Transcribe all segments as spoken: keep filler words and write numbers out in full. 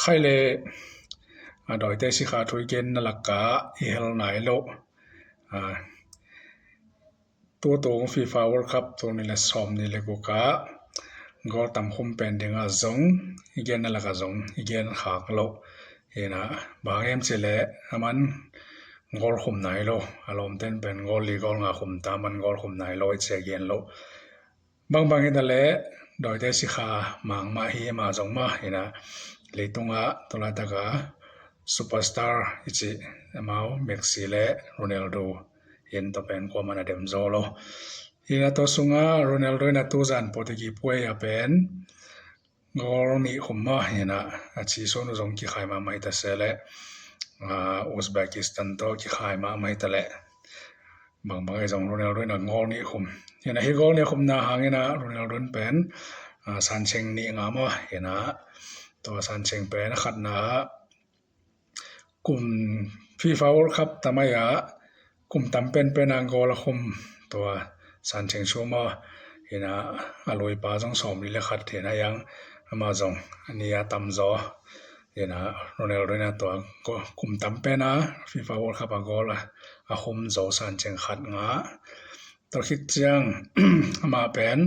Khaile, a, dawite sikha thu i genna lakah i hel nai lo. A, tutung FIFA World Cup tul nih le sawm nih le guk ah goal tam khum pen dingah zong i genna lakah zong i gen khak lo. Hi na, bang hiam cih leh aman goal khum nai lo. A lawmten pen goal li goal nga khum ta, aman goal khum nai lo i ci a gen lo. Bangbang hi ta leh dawite sikha mang mah hi, amah zong mah hi na, leitungah tu laitakah superstar i cih amau Messi le Ronaldo hi, tua pen kuaman a dem zo lo. Hi na, tua sungah Ronaldo hi na, tuzan Portugal puai a pen goal nih khum mah hi na, a ci sun uh zong kikhai mahmah hi ta se leh, a, Uzbekistan tawh kikhai mahmah hi ta leh, bangbang hi zong Ronaldo hi na goal nih khum. Hi na, hi goal nih khumna hangin a Ronaldo pen, a, sancheng nih ngah mah hi na, tua sancheng pen a khatna ah kum FIFA World Cup tamai ah kum tam penpen a goal a khum tua sancheng sum a, hi na, a luipa zong sawm nih le khat hi na, hiang amah zong a nih a tam zaw. Hi na, Ronaldo hi na tua kum tam pen a FIFA World Cup a goal a, a khum zo sancheng khat ngah. Tua khit ciang amah pen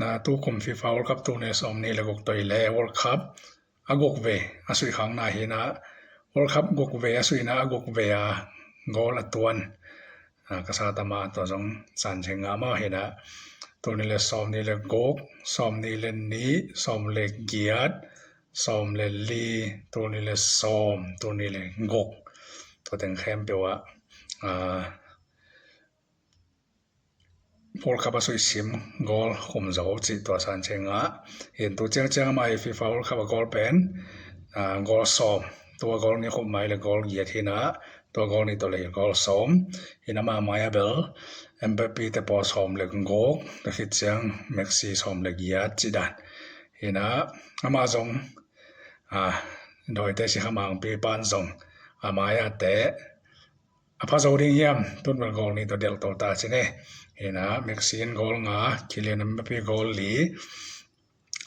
na, tukum FIFA World Cup tul nih le sawm nih le guk tawh i le World Cup a guk vei a suih khakna hi na, World Cup guk vei a suihna a guk vei a goal a tuan, a, ka sa tama tua zong sancheng ngah mah hi na, tul nih le sawm nih le guk, sawm nih le nih, sawm le giat, sawm le li, tul nih le sawm, tul nih le guk, tua teng khempeuh ah, a, World Cup a suih sim goal khum zo cih tua sancheng ngah. Hi na, tu ciangciang amah i FIFA World Cup a goal pen, a, goal sawm. Tua goal nih khum mai le goal giat hi na, tua goal nih tawh le goal sawm. Hi na, amah mai a bel Mbappe te pawl sawm le guk, tua khit ciang Messi sawm le giat cih dan. Hi na, amah zong, a, dawite sikha mangpi pan zong a mai a te a pha zo ding hiam, tun bel goal nih tawh delh to ta ci ni. Hi na, Messi in goal nga, Kylian Mbappe goal li,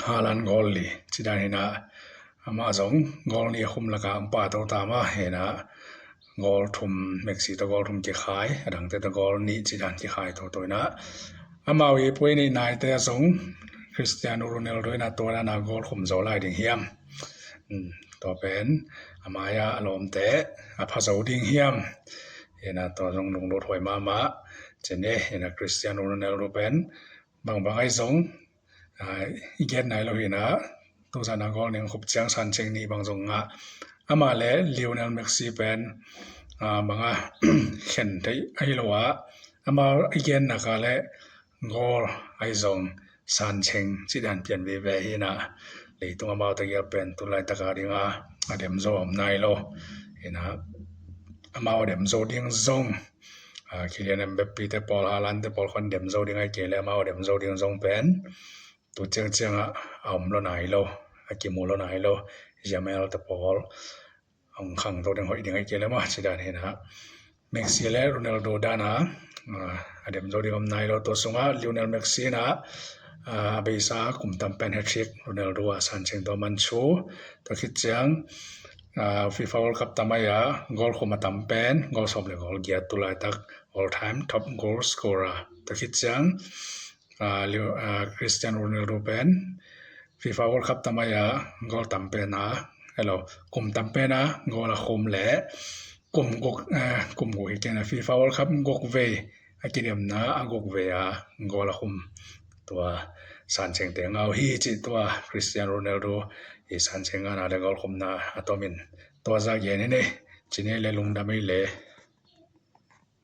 Haaland goal li cih dan hi na, amah zong goal nih khum lakah a pha to ta mah hi na, goal thum, Messi tawh goal thum kikhai, a dangte tawh goal nih cih dan kikhai toto hi na, amau i puai nih naite a zong Cristiano Ronaldo hi na, tua dan a goal khum zo lai ding hiam? Um, tua pen a mai a a lawmte a pha zo ding hiam? Hi na, tua zong lunglut huai mahmah ci ni. Hi na, Cristiano Ronaldo pen bangbang ahi zong, a, i gen nai lo hi na, tuzan a goal nih khum ciang sancheng nih bang zong ngah. Amah le Lionel Messi pen, a, bang a khen theih ahi lo a, amah i gen nak a le goal ahi zong sancheng cih dan pian veve hi na, leitung amau tegel pen tu laitak a ding a a dem zo om nai lo. Hi na, amau a dem zo ding zong, a, Kylian Mbappe te pawl, Haaland te pawl khawng dem zo ding ahi kei le, amau a dem zo ding zong pen tu ciangciang ah a om lo nai lo, a kimu lo nai lo. Yamal te pawl hong khangto ding, hoih ding ahi kei le maw, cih dan hi na. Messi le Ronaldo dan a, a, a dem zo ding om nai lo. Tua sungah Lionel Messi na, a, a beisa kum tam pen hat-trick, Ronaldo a sancheng tua man chu. Tua khit ciang, a, FIFA World Cup tamai a goal khum a tam pen, goal sawm le goal giat, tu laitak all time top goal scorer. Tua khit ciang, a, Leo-, a, Cristiano Ronaldo pen FIFA World Cup tamai a goal tam pen a, hello, kum tam pen a goal a khum le kum guk, a, kum guk hi kei na, FIFA World Cup guk vei a kidemna a guk vei a goal a khum tua sanchengte ngah uh hi, cih tua Cristiano Ronaldo i sancheng ngahna le goal khumna a tomin tua zah gen hi ni. Ci ni le, lungdam ei le.